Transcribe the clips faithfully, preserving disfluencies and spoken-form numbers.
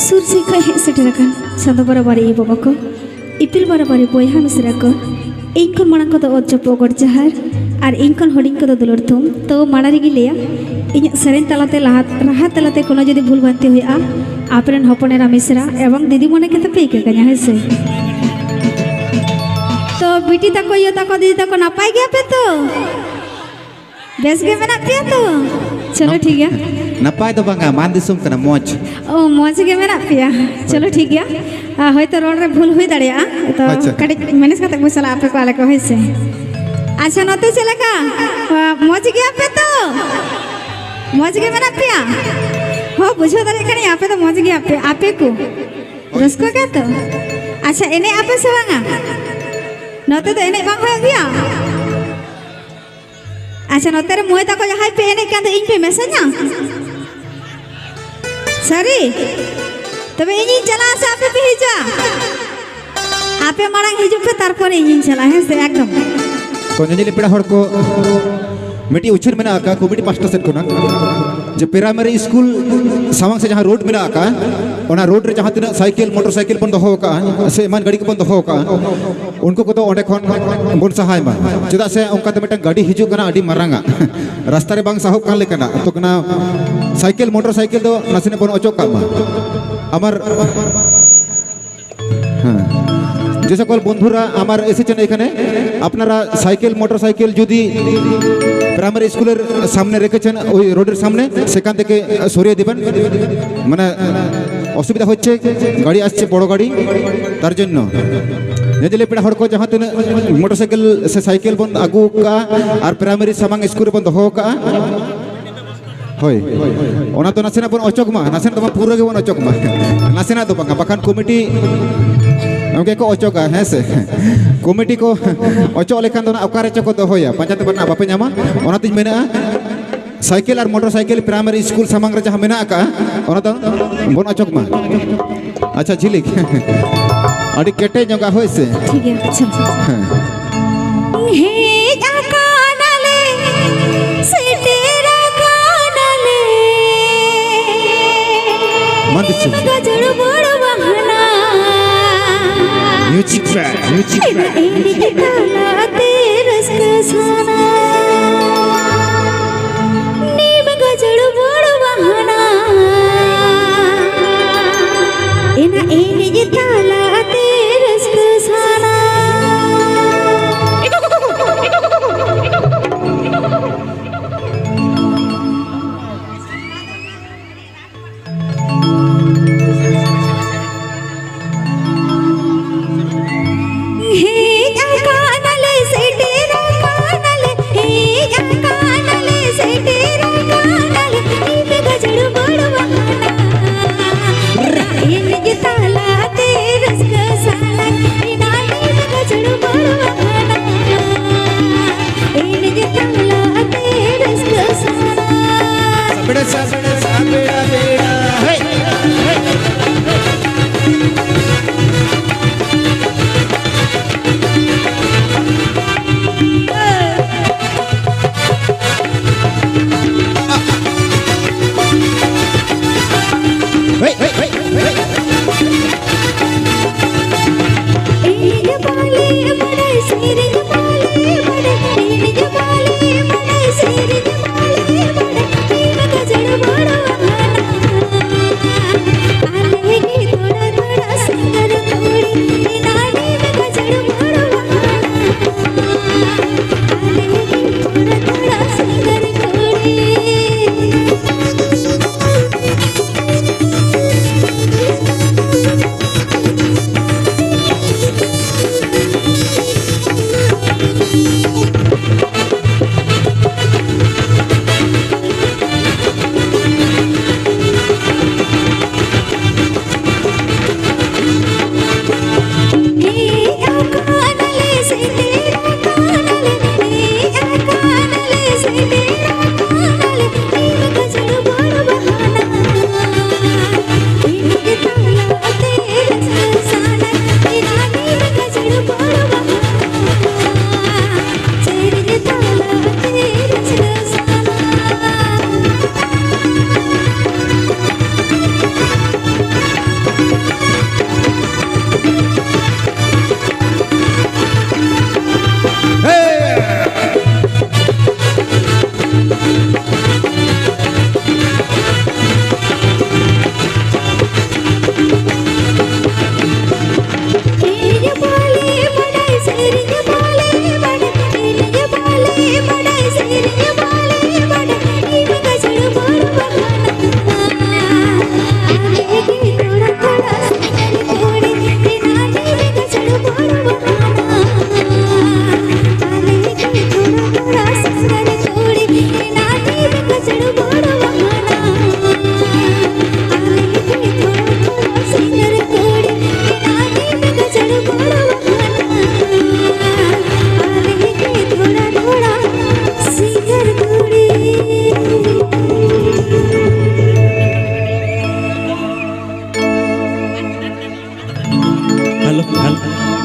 ᱥᱩᱨ ᱥᱮᱫ ᱠᱷᱚᱱ ᱦᱮᱡ ᱥᱮᱴᱮᱨ ᱟᱠᱟᱱ ᱪᱟᱸᱫᱚ ᱵᱟᱨᱟᱵᱟᱨᱤ ᱟᱭᱳ ᱵᱟᱵᱟ ᱠᱚ, ᱤᱯᱤᱞ ᱵᱟᱨᱟᱵᱟᱨᱤ ᱵᱚᱭᱦᱟ ᱢᱤᱥᱨᱟ ᱠᱚ, ᱤᱧ ᱠᱷᱚᱱ ᱢᱟᱲᱟᱝ ᱠᱚᱫᱚ ᱚᱛ ᱡᱟᱹᱯᱩᱫ ᱜᱚᱰ ᱡᱚᱦᱟᱨ, ᱟᱨ ᱤᱧ ᱠᱷᱚᱱ ᱦᱩᱰᱤᱧ ᱠᱚᱫᱚ ᱫᱩᱞᱟᱹᱲ ᱛᱷᱩᱢ᱾ ᱛᱚ ᱢᱟᱲᱟᱝ ᱨᱮᱜᱮᱧ ᱞᱟᱹᱭᱟ, ᱤᱧᱟᱹᱜ ᱥᱮᱨᱮᱧ ᱛᱟᱞᱟᱛᱮ, ᱞᱟᱦᱟ ᱨᱟᱦᱟ ᱛᱟᱞᱟᱛᱮ ᱠᱳᱱᱳ ᱡᱩᱫᱤ ᱵᱷᱩᱞ ᱵᱷᱟᱱᱛᱤ ᱦᱩᱭᱩᱜᱼᱟ, ᱟᱯᱮ ᱨᱮᱱ ᱦᱚᱯᱚᱱ ᱮᱨᱟ ᱢᱤᱥᱨᱟ ᱮᱵᱚᱝ ᱫᱤᱫᱤ ᱢᱚᱱᱮ ᱠᱟᱛᱮ ᱯᱮ ᱤᱠᱟᱹ ᱠᱟᱹᱧᱟ, ᱦᱮᱸ ᱥᱮ? ᱛᱚ ᱵᱤᱴᱤ ᱛᱟᱠᱚ, ᱤᱭᱟᱹ ᱛᱟᱠᱚ, ᱫᱤᱫᱤ ᱛᱟᱠᱚ, ᱱᱟᱯᱟᱭ ᱜᱮᱭᱟᱯᱮ ᱛᱚ? ᱵᱮᱥ ᱜᱮ ᱢᱮᱱᱟᱜ ᱯᱮᱭᱟ ᱛᱚ? ᱪᱚᱞᱚ, ᱴᱷᱤᱠ ᱜᱮᱭᱟ᱾ ᱱᱟᱯᱟᱭ ᱫᱚ ᱵᱟᱝᱟ, ᱢᱟᱱ ᱫᱤᱥᱚᱢ ᱠᱟᱱᱟ, ᱢᱚᱡᱽ᱾ ᱚ, ᱢᱚᱡᱽ ᱜᱮ ᱢᱮᱱᱟᱜ ᱯᱮᱭᱟ᱾ ᱪᱚᱞᱚ, ᱴᱷᱤᱠ ᱜᱮᱭᱟ᱾ ᱟ, ᱦᱚᱭᱛᱚ ᱨᱚᱲ ᱨᱮ ᱵᱷᱩᱞ ᱦᱩᱭ ᱫᱟᱲᱮᱭᱟᱜᱼᱟ, ᱛᱚ ᱟᱪᱪᱷᱟ᱾ ᱠᱟᱹᱴᱤᱡ ᱢᱮᱱᱮᱡᱽ ᱠᱟᱛᱮ ᱵᱚ ᱪᱟᱞᱟᱜᱼᱟ, ᱟᱯᱮ ᱠᱚ, ᱟᱞᱮ ᱠᱚ, ᱦᱳᱭ ᱥᱮ? ᱟᱪᱪᱷᱟ, ᱱᱚᱛᱮ ᱪᱮᱫ ᱞᱮᱠᱟ? ᱟ, ᱢᱚᱡᱽ ᱜᱮᱭᱟ ᱯᱮ ᱛᱚ? ᱢᱚᱡᱽ ᱜᱮ ᱢᱮᱱᱟᱜ ᱯᱮᱭᱟ? ᱦᱚᱸ, ᱵᱩᱡᱷᱟᱹᱣ ᱫᱟᱲᱮᱭᱟᱜ ᱠᱟᱹᱱᱟᱹᱧ, ᱟᱯᱮ ᱫᱚ ᱢᱚᱡᱽ ᱜᱮᱭᱟ ᱯᱮ, ᱟᱯᱮ ᱠᱚ᱾ ᱨᱟᱹᱥᱠᱟᱹ ᱜᱮ ᱛᱚ? ᱟᱪᱪᱷᱟ, ᱮᱱᱮᱡ ᱟᱯᱮ ᱥᱮ ᱵᱟᱝᱟ? ᱱᱚᱛᱮ ᱫᱚ ᱮᱱᱮᱡ ᱵᱟᱝ ᱦᱩᱭᱩᱜ ᱜᱮᱭᱟ? ᱟᱪᱪᱷᱟ, ᱱᱚᱛᱮ ᱨᱮ ᱢᱟᱹᱭ ᱛᱟᱠᱚ ᱡᱟᱦᱟᱸᱭ ᱯᱮ ᱮᱱᱮᱡ ᱠᱟᱱ ᱫᱚ, ᱤᱧ ᱯᱮ ᱢᱮᱥᱮᱧᱟ? ᱥᱟᱹᱨᱤ? ᱛᱚᱵᱮ ᱤᱧᱤᱧ ᱪᱟᱞᱟᱜᱼᱟ ᱥᱮ ᱟᱯᱮ ᱯᱮ ᱦᱤᱡᱩᱜᱼᱟ? ᱟᱯᱮ ᱢᱟᱲᱟᱝ ᱦᱤᱡᱩᱜ ᱯᱮ, ᱛᱟᱨᱯᱚᱨᱮ ᱤᱧᱤᱧ ᱪᱟᱞᱟᱜᱼᱟ, ᱦᱮᱸ ᱥᱮ? ᱮᱠᱫᱚᱢ᱾ ᱛᱚ, ᱧᱮᱧᱮᱞᱤᱭᱟᱹ ᱯᱮᱲᱟ ᱦᱚᱲ ᱠᱚ, ᱢᱤᱫᱴᱤᱡ ᱩᱪᱷᱟᱹᱱ ᱢᱮᱱᱟᱜ ᱟᱠᱟᱫ ᱠᱚᱢᱤᱴᱤ ᱯᱟᱥᱴᱟ ᱥᱮᱫ ᱠᱷᱚᱱᱟᱜ, ᱡᱮ ᱯᱨᱟᱭᱢᱟᱨᱤ ᱥᱠᱩᱞ ᱥᱟᱢᱟᱝ ᱥᱮᱫ ᱡᱟᱦᱟᱸ ᱨᱳᱰ ᱢᱮᱱᱟᱜ ᱟᱠᱟᱫ, ᱚᱱᱟ ᱨᱳᱰ ᱨᱮ ᱡᱟᱦᱟᱸ ᱛᱤᱱᱟᱹᱜ ᱥᱟᱭᱠᱮᱞ, ᱢᱚᱴᱚᱨ ᱥᱟᱭᱠᱮᱞ ᱵᱚᱱ ᱫᱚᱦᱚ ᱟᱠᱟᱫᱼᱟ ᱥᱮ ᱮᱢᱟᱱ ᱜᱟᱹᱰᱤ ᱠᱚᱵᱚᱱ ᱫᱚᱦᱚ ᱟᱠᱟᱫᱼᱟ, ᱩᱱᱠᱩ ᱠᱚᱫᱚ ᱚᱸᱰᱮ ᱠᱷᱚᱱ ᱵᱚᱱ ᱥᱟᱦᱟᱭ ᱢᱟ᱾ ᱪᱮᱫᱟᱜ ᱥᱮ ᱚᱱᱠᱟᱛᱮ ᱢᱤᱫᱴᱟᱝ ᱜᱟᱹᱰᱤ ᱦᱤᱡᱩᱜ ᱠᱟᱱᱟ, ᱟᱹᱰᱤ ᱢᱟᱨᱟᱝᱟᱜ, ᱨᱟᱥᱛᱟ ᱨᱮ ᱵᱟᱝ ᱥᱟᱦᱚᱵ ᱠᱟᱱ ᱞᱮᱠᱟᱱᱟᱜ᱾ ᱛᱚ, ᱚᱱᱟ ᱥᱟᱭᱠᱮᱞ, ᱢᱚᱴᱚᱨ ᱥᱟᱭᱠᱮᱞ ᱫᱚ ᱱᱟᱥᱮᱱᱟᱜ ᱵᱚᱱ ᱚᱪᱚᱜ ᱠᱟᱜ ᱢᱟ᱾ আমার, হ্যাঁ, যে সকল বন্ধুরা আমার এসেছেন এখানে, আপনারা সাইকেল, মোটর সাইকেল যদি প্রাইমারি স্কুলের সামনে রেখেছেন, ওই রোডের সামনে, সেখান থেকে সরিয়ে দিবেন। মানে, অসুবিধা হচ্ছে, গাড়ি আসছে, বড় গাড়ি, তার জন্য। ᱧᱮᱧᱮᱞᱤᱭᱟᱹ ᱯᱮᱲᱟ ᱦᱚᱲ ᱠᱚ, ᱡᱟᱦᱟᱸ ᱛᱤᱱᱟᱹᱜ ᱢᱚᱴᱚᱨ ᱥᱟᱭᱠᱮᱞ ᱥᱮ ᱥᱟᱭᱠᱮᱞ ᱵᱚᱱ ᱟᱹᱜᱩ ᱠᱟᱜᱼᱟ ᱟᱨ ᱯᱨᱟᱭᱢᱟᱨᱤ ᱥᱟᱢᱟᱝ ᱥᱠᱩᱞ ᱨᱮᱵᱚᱱ ᱫᱚᱦᱚ ᱠᱟᱜᱼᱟ, ᱦᱳᱭ, ᱚᱱᱟ ᱫᱚ ᱱᱟᱥᱮᱱᱟᱜ ᱵᱚᱱ ᱚᱪᱚᱜ ᱢᱟ, ᱱᱟᱥᱮᱱᱟᱜ ᱫᱚ ᱵᱟᱝ, ᱯᱩᱨᱟᱹ ᱜᱮᱵᱚᱱ ᱚᱪᱚᱜ ᱢᱟ᱾ ᱱᱟᱥᱮᱱᱟᱜ ᱫᱚ ᱵᱟᱝᱟ, ᱵᱟᱠᱷᱟᱱ ᱠᱚᱢᱤᱴᱤ ᱜᱮ ᱠᱚ ᱚᱪᱚᱜᱟ, ᱦᱮᱸ ᱥᱮ? ᱠᱚᱢᱤᱴᱤ ᱠᱚ ᱚᱪᱚᱜ ᱞᱮᱠᱷᱟᱱ ᱫᱚ ᱱᱟᱜ ᱚᱠᱟ ᱨᱮᱪᱚ ᱠᱚ ᱫᱚᱦᱚᱭᱟ, ᱯᱟᱸᱡᱟ ᱛᱮ ᱵᱟᱯᱮ ᱧᱟᱢᱟ᱾ ᱚᱱᱟᱛᱤᱧ ᱢᱮᱱᱮᱫᱼᱟ, ᱥᱟᱭᱠᱮᱞ ᱟᱨ ᱢᱚᱴᱚᱨ ᱥᱟᱭᱠᱮᱞ ᱯᱨᱟᱭᱢᱟᱨᱤ ᱥᱠᱩᱞ ᱥᱟᱢᱟᱝ ᱨᱮ ᱡᱟᱦᱟᱸ ᱢᱮᱱᱟᱜ ᱟᱠᱟᱫᱼᱟ, ᱚᱱᱟ ᱫᱚ ᱵᱚᱱ ᱚᱪᱚᱜ ᱢᱟ᱾ ᱟᱪᱪᱷᱟ, ᱡᱷᱤᱞᱤᱠ, ᱟᱹᱰᱤ ᱠᱮᱴᱮᱡ ᱧᱚᱜᱟ, ᱦᱳᱭ ᱥᱮ? ᱴᱷᱤᱠ ᱜᱮᱭᱟ, ᱟᱪᱪᱷᱟ᱾ ᱦᱮᱸ᱾ ᱦᱮᱡ ᱟᱠᱟᱱᱟᱞᱮ, ᱥᱮᱴᱮᱨ ᱟᱠᱟᱱᱟᱞᱮ᱾ ᱢᱟ ᱫᱤᱥᱚᱢ᱾ ᱪᱟᱹᱲᱩ ᱵᱚᱲ ᱵᱟᱦᱟᱱᱟ᱾ Music band, music band. ᱮᱱᱮᱡ ᱛᱟᱞᱟᱛᱮ ᱨᱟᱹᱥᱠᱟᱹ ᱥᱟᱱᱟ᱾ ᱱᱤᱢ ᱜᱟᱡᱟᱲ ᱵᱚᱲ ᱵᱟᱦᱟᱱᱟ᱾ ᱮᱱᱟ ᱮᱱᱮᱡ ᱛᱟᱞᱟᱛᱮ ᱨᱟᱹᱥᱠᱟᱹ ᱥᱟᱱᱟ᱾ ᱦᱮᱡ ᱟᱠᱟᱱᱟᱞᱮ, ᱥᱮᱴᱮᱨ ᱟᱠᱟᱱᱟᱞᱮ,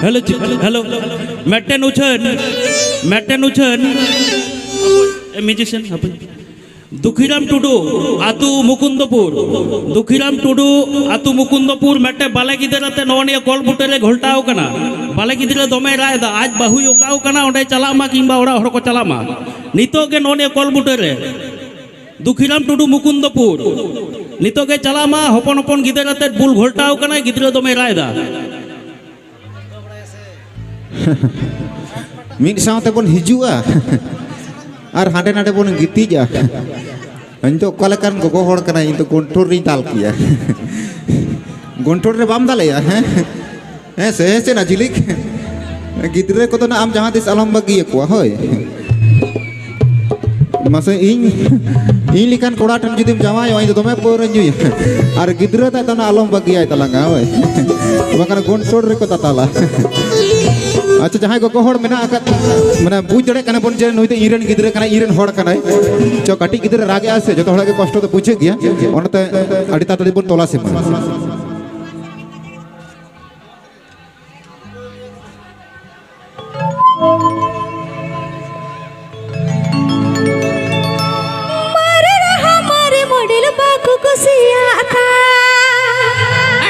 ᱦᱮᱞᱳ, ᱦᱮᱞᱳ, ᱦᱮᱞᱳ᱾ ᱢᱤᱫᱴᱮᱱ ᱩᱪᱷᱟᱹᱱ, ᱢᱤᱫᱴᱮᱱ ᱩᱪᱷᱟᱹᱱ᱾ ᱮ, ᱢᱤᱭᱩᱡᱤᱥᱤᱭᱟᱱ, ᱦᱟᱯᱮ᱾ ᱫᱩᱠᱷᱤᱨᱟᱢ ᱴᱩᱰᱩ, ᱟᱹᱛᱩ ᱢᱩᱠᱩᱱᱫᱚᱯᱩᱨ᱾ ᱫᱩᱠᱷᱤᱨᱟᱢ ᱴᱩᱰᱩ, ᱟᱹᱛᱩ ᱢᱩᱠᱩᱱᱫᱚᱯᱩᱨ, ᱢᱤᱫᱴᱮᱱ ᱵᱟᱞᱮ ᱜᱤᱫᱽᱨᱟᱹ ᱛᱮ ᱱᱚᱜᱼᱚ ᱱᱤᱭᱟᱹ ᱠᱚᱞ ᱵᱩᱴᱟᱹ ᱨᱮ ᱜᱷᱚᱞᱴᱟᱣ ᱠᱟᱱᱟ᱾ ᱵᱟᱞᱮ ᱜᱤᱫᱽᱨᱟᱹ ᱫᱚᱢᱮᱭ ᱨᱟᱜ ᱮᱫᱟ, ᱟᱡ ᱵᱟᱹᱦᱩᱭ ᱚᱠᱟᱣ ᱠᱟᱱᱟ, ᱚᱸᱰᱮ ᱪᱟᱞᱟᱜ ᱢᱟ ᱠᱤᱝᱵᱟ ᱚᱲᱟᱜ ᱦᱚᱲ ᱠᱚ ᱪᱟᱞᱟᱜ ᱢᱟ᱾ ᱱᱤᱛᱚᱜ ᱜᱮ ᱱᱚᱜᱼᱚ ᱱᱤᱭᱟᱹ ᱠᱚᱞ ᱵᱩᱴᱟᱹ ᱨᱮ ᱫᱩᱠᱷᱤᱨᱟᱢ ᱴᱩᱰᱩ, ᱢᱩᱠᱩᱱᱫᱚᱯᱩᱨ, ᱱᱤᱛᱚᱜ ᱜᱮ ᱪᱟᱞᱟᱜ ᱢᱟ, ᱦᱚᱯᱚᱱ ᱦᱚᱯᱚᱱ ᱜᱤᱫᱟᱹᱨ ᱟᱛᱮᱫ ᱵᱩᱞ ᱜᱷᱚᱞᱴᱟᱣ ᱠᱟᱱᱟᱭ, ᱜᱤᱫᱽᱨᱟᱹ ᱫᱚᱢᱮᱭ ᱨᱟᱜ ᱮᱫᱟ᱾ ᱢᱤᱫ ᱥᱟᱶᱛᱮ ᱵᱚᱱ ᱦᱤᱡᱩᱜᱼᱟ ᱟᱨ ᱦᱟᱸᱰᱮ ᱱᱟᱰᱮ ᱵᱚᱱ ᱜᱤᱛᱤᱡᱼᱟ᱾ ᱤᱧ ᱫᱚ ᱚᱠᱟ ᱞᱮᱠᱟᱱ ᱜᱚᱜᱚ ᱦᱚᱲ ᱠᱟᱱᱟᱭ, ᱤᱧ ᱫᱚ ᱜᱚᱱᱴᱷᱚᱲ ᱨᱤᱧ ᱫᱟᱞ ᱠᱮᱭᱟ᱾ ᱜᱚᱱᱴᱷᱚᱲ ᱨᱮ ᱵᱟᱢ ᱫᱟᱞᱮᱭᱟ, ᱦᱮᱸ? ᱦᱮᱸ ᱥᱮ, ᱦᱮᱸ ᱥᱮ ᱱᱟ ᱡᱷᱤᱞᱤᱠ? ᱜᱤᱫᱽᱨᱟᱹ ᱠᱚᱫᱚ ᱱᱟᱜ ᱟᱢ ᱡᱟᱦᱟᱸ ᱛᱤᱥ ᱟᱞᱚᱢ ᱵᱟᱹᱜᱤᱭᱟᱠᱚᱣᱟ, ᱦᱳᱭ᱾ ᱢᱟᱥᱮ ᱤᱧ, ᱤᱧ ᱞᱮᱠᱟᱱ ᱠᱚᱲᱟ ᱴᱷᱮᱱ ᱡᱩᱫᱤᱢ ᱡᱟᱶᱟᱭᱚᱜᱼᱟ, ᱤᱧ ᱫᱚ ᱫᱚᱢᱮ ᱯᱟᱹᱣᱨᱟᱹᱧ ᱧᱩᱭᱟ᱾ ᱟᱨ ᱜᱤᱫᱽᱨᱟᱹ ᱛᱟᱭ ᱫᱚ ᱱᱟᱜ ᱟᱞᱚᱢ ᱵᱟᱹᱜᱤᱭᱟᱭ ᱛᱟᱞᱟᱝᱟ, ᱦᱳᱭ᱾ ᱵᱟᱝᱠᱷᱟᱱ ᱜᱚᱱᱴᱷᱚᱲ ᱨᱮᱠᱚ ᱛᱟᱛᱟᱞᱟ᱾ ᱟᱪᱪᱷᱟ, ᱡᱟᱦᱟᱸᱭ ᱜᱚᱜᱚ ᱦᱚᱲ ᱢᱮᱱᱟᱜ ᱟᱠᱟᱫ, ᱢᱟᱱᱮ ᱵᱩᱡᱽ ᱫᱟᱲᱮᱭᱟᱜ ᱠᱟᱱᱟ ᱵᱚᱱ ᱡᱮ ᱱᱩᱭ ᱫᱚ ᱤᱧ ᱨᱮᱱ ᱜᱤᱫᱽᱨᱟᱹ ᱠᱟᱱᱟᱭ, ᱤᱧ ᱨᱮᱱ ᱦᱚᱲ ᱠᱟᱱᱟᱭ᱾ ᱪᱚ, ᱠᱟᱹᱴᱤᱡ ᱜᱤᱫᱽᱨᱟᱹ ᱨᱟᱜᱮᱜᱼᱟ ᱥᱮ, ᱡᱚᱛᱚ ᱦᱚᱲᱟᱜ ᱜᱮ ᱠᱚᱥᱴᱚ ᱫᱚ ᱵᱩᱡᱷᱟᱹᱜ ᱜᱮᱭᱟ᱾ ᱚᱱᱟᱛᱮ ᱟᱹᱰᱤ ᱛᱟᱲᱟᱛᱟᱲᱤ ᱵᱚᱱ ᱛᱚᱞᱟᱥ ᱮᱢᱟ᱾ ᱢᱟᱨᱮ ᱨᱟᱦᱟ ᱢᱟᱨᱮ ᱢᱚᱰᱮᱞ ᱵᱟᱠᱚ ᱠᱩᱥᱤᱭᱟᱜ ᱠᱷᱟᱱ᱾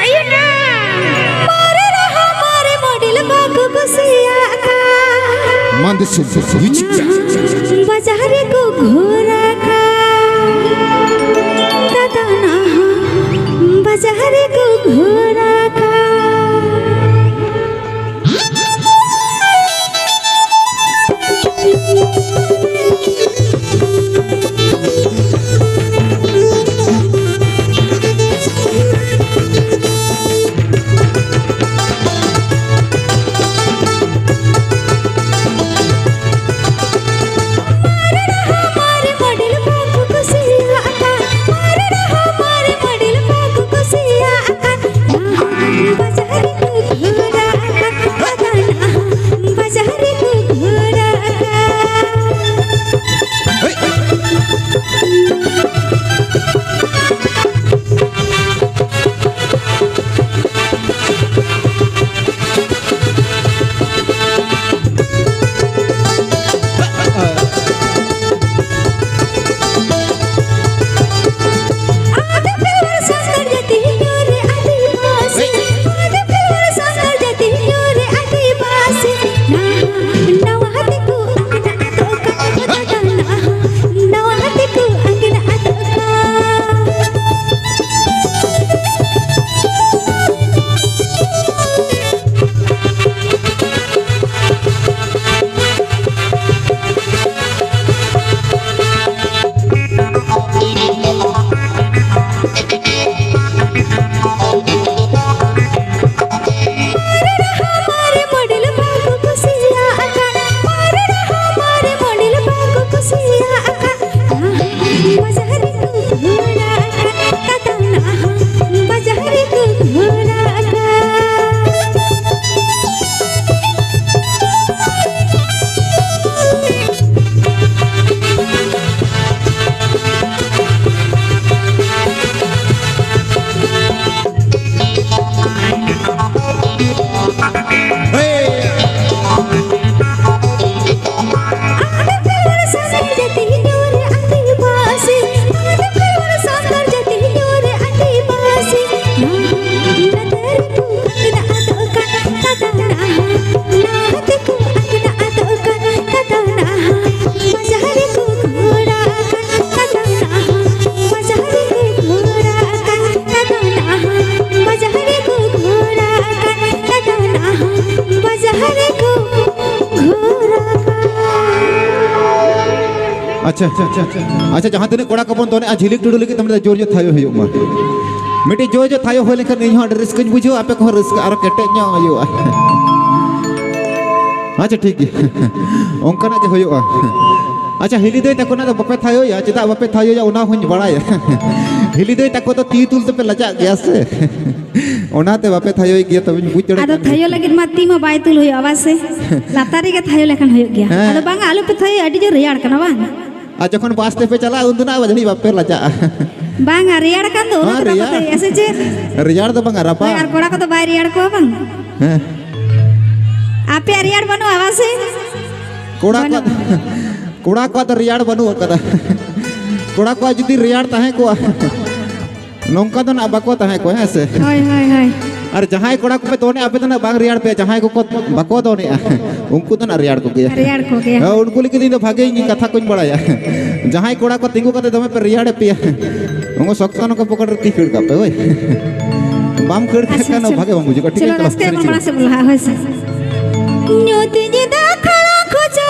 ᱢᱟᱨᱮ ᱨᱟᱦᱟ ᱢᱟᱨᱮ ᱢᱚᱰᱮᱞ ᱵᱟᱠᱚ ᱠᱩᱥᱤᱭᱟᱜ ᱠᱷᱟᱱ᱾ ᱢᱟᱱᱫᱤᱥᱚᱢ ᱵᱟᱡᱟᱨ ᱨᱮᱠᱚ ᱜᱷᱩᱨᱟ ᱠᱷᱟᱱ᱾ ᱫᱟᱫᱟ ᱱᱟᱦᱟᱜ ᱵᱟᱡᱟᱨ ᱨᱮᱠᱚ ᱜᱷᱩᱨᱟ ᱠᱷᱟᱱ᱾ ᱟᱪᱪᱷᱟ, ᱟᱪᱪᱷᱟ, ᱟᱪᱪᱷᱟ᱾ ᱟᱪᱪᱷᱟ, ᱡᱟᱦᱟᱸ ᱛᱤᱱᱟᱹᱜ ᱠᱚᱲᱟ ᱠᱚᱵᱚᱱ ᱫᱚᱱᱮᱜᱼᱟ, ᱡᱷᱤᱞᱤᱠ ᱴᱩᱰᱩ ᱞᱟᱹᱜᱤᱫ ᱛᱮ ᱢᱤᱫᱴᱟᱝ ᱡᱳᱨ ᱧᱚᱜ ᱛᱷᱟᱭᱚ ᱦᱩᱭᱩᱜ ᱢᱟ᱾ ᱢᱤᱫᱴᱤᱡ ᱡᱳᱨ ᱧᱚᱜ ᱛᱷᱟᱭᱚ ᱦᱩᱭ ᱞᱮᱱᱠᱷᱟᱱ ᱤᱧ ᱦᱚᱸ ᱟᱹᱰᱤ ᱨᱟᱹᱥᱠᱟᱹᱧ ᱵᱩᱡᱷᱟᱹᱣᱟ, ᱟᱯᱮ ᱠᱚᱦᱚᱸ ᱨᱟᱹᱥᱠᱟᱹ ᱟᱨᱚ ᱠᱮᱴᱮᱡ ᱧᱚᱜ ᱦᱩᱭᱩᱜᱼᱟ᱾ ᱟᱪᱪᱷᱟ, ᱴᱷᱤᱠ ᱜᱮᱭᱟ᱾ ᱚᱱᱠᱟᱱᱟᱜ ᱜᱮ ᱦᱩᱭᱩᱜᱼᱟ᱾ ᱟᱪᱪᱷᱟ, ᱦᱤᱞᱤ ᱫᱟᱹᱭ ᱛᱟᱠᱚᱱᱟᱜ ᱫᱚ ᱵᱟᱯᱮ ᱛᱷᱟᱭᱚᱭᱟ? ᱪᱮᱫᱟᱜ ᱵᱟᱯᱮ ᱛᱷᱟᱭᱚᱭᱟ, ᱚᱱᱟ ᱦᱚᱸᱧ ᱵᱟᱲᱟᱭᱟ᱾ ᱦᱤᱞᱤ ᱫᱟᱹᱭ ᱛᱟᱠᱚ ᱫᱚ ᱛᱤ ᱛᱩᱞ ᱛᱮᱯᱮ ᱞᱟᱡᱟᱜ ᱜᱮᱭᱟ ᱥᱮ? ᱚᱱᱟᱛᱮ ᱵᱟᱯᱮ ᱛᱷᱟᱭᱚᱭ ᱜᱮᱭᱟ, ᱛᱚᱵᱮᱧ ᱵᱩᱡᱽ ᱫᱟᱲᱮᱭᱟᱜ ᱟᱫᱚ ᱠᱟᱱ ᱜᱮᱭᱟ᱾ ᱛᱷᱟᱭᱚ ᱞᱟᱹᱜᱤᱫ ᱢᱟ ᱛᱤ ᱢᱟ ᱵᱟᱭ ᱛᱩᱞ ᱦᱩᱭᱩᱜᱼᱟ, ᱵᱟᱝ ᱥᱮ? ᱞᱟᱛᱟᱨ ᱨᱮᱜᱮ ᱛᱷᱟᱭᱚ ᱞᱮᱠᱷᱟᱱ ᱦᱩᱭᱩᱜ ᱜᱮᱭᱟ᱾ ᱦᱮᱸ᱾ ᱟᱫᱚ ᱵᱟᱝᱟ, ᱟᱞᱚᱯᱮ ᱛᱷᱟᱭᱚᱭᱟ, ᱟᱹᱰᱤ ᱡᱳᱨ ᱨᱮᱭᱟᱲ ᱠᱟᱱᱟ, ᱵᱟᱝ? ᱟᱨ ᱡᱚᱠᱷᱚᱱ ᱵᱟᱥ ᱛᱮᱯᱮ ᱪᱟᱞᱟᱜᱼᱟ, ᱩᱱ ᱫᱚ ᱱᱟᱜ ᱡᱟᱹᱱᱤᱡ ᱵᱟᱯᱮ ᱞᱟᱡᱟᱜᱼᱟ᱾ ᱵᱟᱝᱟ, ᱨᱮᱭᱟᱲ ᱠᱟᱱ ᱫᱚ, ᱚᱱᱟ ᱦᱮᱸ, ᱛᱮᱫᱚ ᱨᱮᱭᱟᱲ᱾ ᱠᱚ ᱛᱷᱟᱭᱚᱭᱟ ᱥᱮ ᱪᱮᱫ? ᱨᱮᱭᱟᱲ ᱫᱚ ᱵᱟᱝᱟ, ᱵᱟᱝ, ᱨᱟᱯᱟᱜ᱾ ᱟᱨ ᱠᱚᱲᱟ ᱠᱚᱫᱚ ᱵᱟᱭ ᱨᱮᱭᱟᱲ ᱠᱚᱣᱟ, ᱵᱟᱝ? ᱦᱮᱸ᱾ ᱟᱯᱮᱭᱟᱜ ᱨᱮᱭᱟᱲ ᱵᱟᱹᱱᱩᱜᱼᱟ, ᱵᱟᱝ ᱥᱮ? ᱠᱚᱲᱟ ᱠᱚᱣᱟᱜ, ᱵᱟᱹᱱᱩᱜᱼᱟ᱾ ᱠᱚᱲᱟ ᱠᱚᱣᱟᱜ ᱫᱚ ᱨᱮᱭᱟᱲ ᱵᱟᱹᱱᱩᱜ ᱟᱠᱟᱫᱟ᱾ ᱠᱚᱲᱟ ᱠᱚᱣᱟᱜ ᱡᱩᱫᱤ ᱨᱮᱭᱟᱲ ᱛᱟᱦᱮᱸ ᱠᱚᱜᱼᱟ, ᱱᱚᱝᱠᱟ ᱫᱚ ᱱᱟᱜ ᱵᱟᱠᱚ ᱛᱟᱦᱮᱸ ᱠᱚᱜᱼᱟ, ᱦᱮᱸ ᱥᱮ? ᱦᱳᱭ, ᱦᱳᱭ, ᱦᱳᱭ᱾ ᱟᱨ ᱡᱟᱦᱟᱸᱭ ᱠᱚᱲᱟ ᱠᱚᱯᱮ ᱫᱚᱱᱮᱜᱼᱟ, ᱟᱯᱮ ᱫᱚ ᱱᱟᱜ ᱵᱟᱝ ᱨᱮᱭᱟᱲ ᱯᱮᱭᱟ, ᱡᱟᱦᱟᱸᱭ ᱠᱚᱠᱚ ᱵᱟᱠᱚ ᱫᱚᱱᱮᱜᱼᱟ, ᱩᱱᱠᱩ ᱫᱚ ᱱᱟᱜ ᱨᱮᱭᱟᱲ ᱠᱚᱜᱮᱭᱟ᱾ ᱨᱮᱭᱟᱲ ᱠᱚᱜᱮᱭᱟ᱾ ᱦᱮᱸ, ᱩᱱᱠᱩ ᱞᱟᱹᱜᱤᱫ ᱤᱧ ᱫᱚ ᱵᱷᱟᱜᱮ ᱤᱧ ᱠᱟᱛᱷᱟ ᱠᱚᱧ ᱵᱟᱲᱟᱭᱟ᱾ ᱡᱟᱦᱟᱸᱭ ᱠᱚᱲᱟ ᱠᱚ ᱛᱤᱸᱜᱩ ᱠᱟᱛᱮ ᱫᱚᱢᱮ ᱯᱮ ᱨᱮᱭᱟᱲᱮᱫ ᱯᱮᱭᱟ, ᱩᱱᱠᱩ ᱥᱚᱠᱛᱚ ᱱᱚᱠᱚ ᱯᱚᱠᱮᱴ ᱨᱮ ᱛᱤ ᱠᱷᱟᱹᱲ ᱠᱟᱜ ᱯᱮ, ᱦᱳᱭ᱾ ᱵᱟᱢ ᱠᱷᱟᱹᱲ ᱠᱷᱟᱱ ᱟᱪᱪᱷᱟ, ᱠᱷᱟᱱ ᱪᱚᱞᱚ᱾ ᱵᱷᱟᱜᱮ ᱵᱟᱝ ᱵᱩᱡᱩᱜᱼᱟ᱾ ᱴᱷᱤᱠ ᱪᱚᱞᱚ, ᱜᱮᱭᱟ, ᱪᱚᱞᱚ, ᱨᱟᱹᱥᱠᱟᱹ ᱥᱮᱨᱮᱧ ᱵᱚᱱ ᱪᱚᱞᱚ᱾ ᱢᱟᱲᱟᱝ ᱥᱮᱫ ᱵᱚᱱ ᱞᱟᱦᱟᱜᱼᱟ, ᱦᱳᱭ ᱥᱮ᱾ ᱧᱩᱛ ᱧᱤᱫᱟᱹ ᱠᱷᱟᱲᱟ ᱠᱷᱚᱪᱟ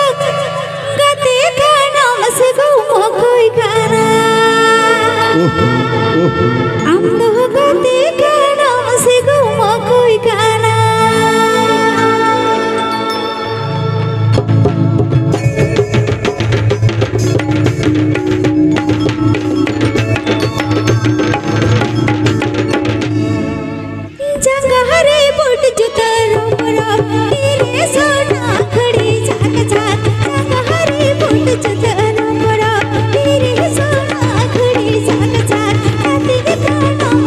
ᱜᱟᱛᱮ ᱠᱟᱱᱟᱢ ᱥᱮ ᱜᱩᱢ ᱚᱠᱚᱭ ᱠᱟᱱᱟ? ᱩᱦ, ᱩᱦ᱾ ᱟᱢ ᱫᱚ ᱜᱟᱛᱮ ᱠᱟᱱᱟᱢ ᱥᱮ ᱜᱩᱢ ᱚᱠᱚᱭ ᱠᱟᱱᱟ? ᱡᱟᱸᱜᱟ ᱨᱮ ᱵᱩᱴ ᱡᱩᱛᱟᱹ ᱨᱚᱢ ᱨᱚᱢ, ᱛᱤ ᱨᱮ ᱥᱚᱱᱟ ᱜᱷᱩᱲᱤ ᱡᱷᱟᱠ ᱡᱷᱟᱠ᱾ ᱡᱟᱸᱜᱟ ᱨᱮ ᱵᱩᱴ ᱡᱩᱛᱟᱹ ᱨᱚᱢ ᱨᱚᱢ, ᱛᱤ ᱨᱮ ᱥᱚᱱᱟ ᱜᱷᱩᱲᱤ ᱡᱷᱟᱠ ᱡᱷᱟᱠ᱾ ᱜᱟᱛᱮ ᱠᱟᱱᱟᱢ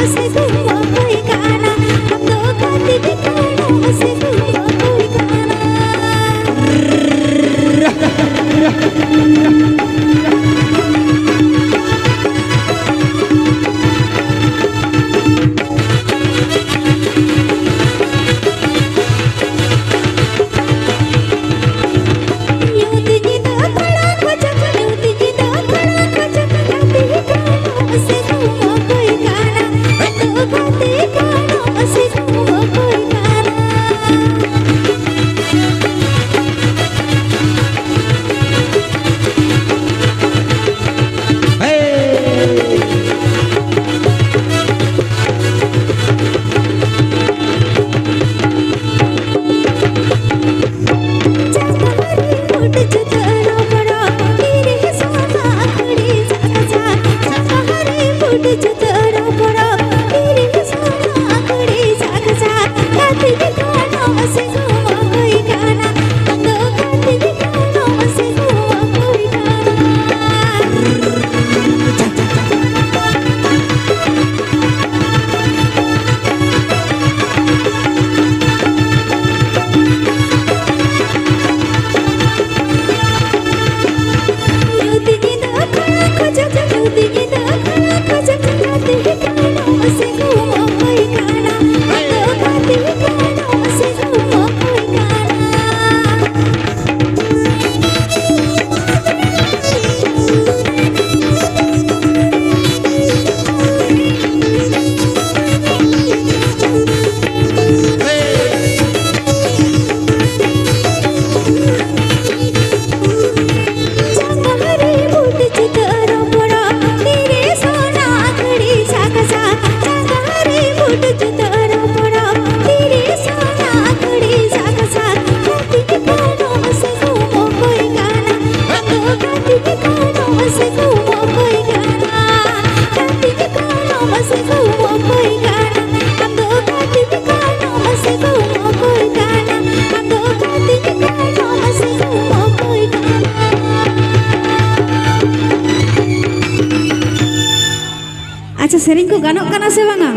ᱟᱪᱪᱷᱟ, ᱥᱮᱨᱮᱧ ᱠᱚ ᱜᱟᱱᱚᱜ ᱠᱟᱱᱟ ᱥᱮ ᱵᱟᱝᱟ?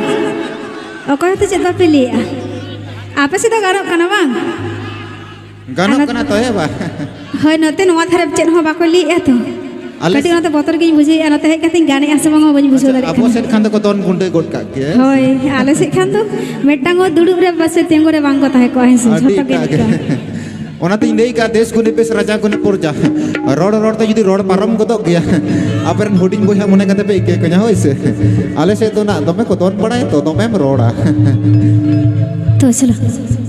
ᱚᱠᱚᱭ ᱦᱚᱸᱛᱚ ᱪᱮᱫ ᱵᱟᱯᱮ ᱞᱟᱹᱭᱮᱜᱼᱟ? ᱟᱯᱮ ᱥᱮᱫ ᱫᱚ ᱜᱟᱱᱚᱜ ᱠᱟᱱᱟ ᱵᱟᱝ? ᱜᱟᱱᱚᱜ ᱟᱨ ᱠᱟᱱᱟ ᱛᱚ, ᱦᱮᱸ ᱵᱟ? ᱦᱳᱭ, ᱱᱚᱛᱮ ᱱᱚᱣᱟ ᱫᱷᱟᱨᱮ ᱪᱮᱫ ᱦᱚᱸ ᱵᱟᱠᱚ ᱞᱟᱹᱭᱮᱜᱼᱟ ᱛᱚ᱾ ᱟᱞᱮ ᱠᱟᱹᱴᱤᱡ ᱚᱱᱟᱛᱮ ᱵᱚᱛᱚᱨ ᱜᱤᱧ ᱵᱩᱡᱷᱟᱹᱣᱮᱜᱼᱟ, ᱱᱚᱛᱮ ᱦᱮᱡ ᱠᱟᱛᱮᱧ ᱜᱟᱱᱮᱜᱼᱟ ᱥᱮ ᱵᱟᱝᱟ ᱵᱟᱹᱧ ᱵᱩᱡᱷᱟᱹᱣ ᱟᱪᱪᱷᱟ, ᱫᱟᱲᱮᱭᱟᱜ ᱟᱵᱚ ᱠᱟᱱᱟ᱾ ᱥᱮᱫ ᱠᱷᱟᱱ ᱫᱚᱠᱚ ᱫᱚᱱ ᱜᱩᱸᱰᱟᱹ ᱜᱚᱫ ᱠᱟᱜ ᱜᱮᱭᱟ᱾ ᱦᱳᱭ, ᱟᱞᱮ ᱥᱮᱫ ᱠᱷᱟᱱ ᱫᱚ ᱢᱤᱫᱴᱟᱝ ᱦᱚᱸ ᱫᱩᱲᱩᱵ ᱨᱮ ᱵᱟᱥᱮ ᱛᱤᱸᱜᱩ ᱨᱮ ᱵᱟᱝ ᱠᱚ ᱛᱟᱦᱮᱸ ᱠᱚᱜᱼᱟ, ᱦᱮᱸ ᱥᱮ? ᱟᱹᱰᱤ ᱡᱷᱚᱛᱚ ᱜᱮ ᱮᱴᱟᱜ ᱜᱮ᱾ ᱱᱤᱝᱠᱟᱹ᱾ ᱚᱱᱟᱛᱤᱧ ᱞᱟᱹᱭ ᱠᱟᱜᱼᱟ, ᱫᱮᱥ ᱜᱩᱱᱤ ᱯᱮᱥ ᱨᱟᱡᱟ ᱜᱩᱱᱤ ᱯᱚᱨᱡᱟ᱾ ᱨᱚᱲ ᱨᱚᱲ ᱛᱮ ᱡᱩᱫᱤ ᱨᱚᱲ ᱯᱟᱨᱚᱢ ᱜᱚᱫᱚᱜ ᱜᱮᱭᱟ, ᱟᱯᱮᱨᱮᱱ ᱦᱩᱰᱤᱧ ᱵᱚᱭᱦᱟ ᱢᱚᱱᱮ ᱠᱟᱛᱮ ᱯᱮ ᱤᱠᱟᱹ ᱠᱚᱧᱟ, ᱦᱳᱭ ᱥᱮ? ᱟᱞᱮ ᱥᱮᱫ ᱫᱚ ᱱᱟᱜ ᱫᱚᱢᱮ ᱠᱚ ᱫᱚᱱ ᱵᱟᱲᱟᱭᱟ ᱛᱚ, ᱫᱚᱢᱮᱢ ᱨᱚᱲᱟ᱾ ᱛᱚ ᱪᱚᱞᱚ᱾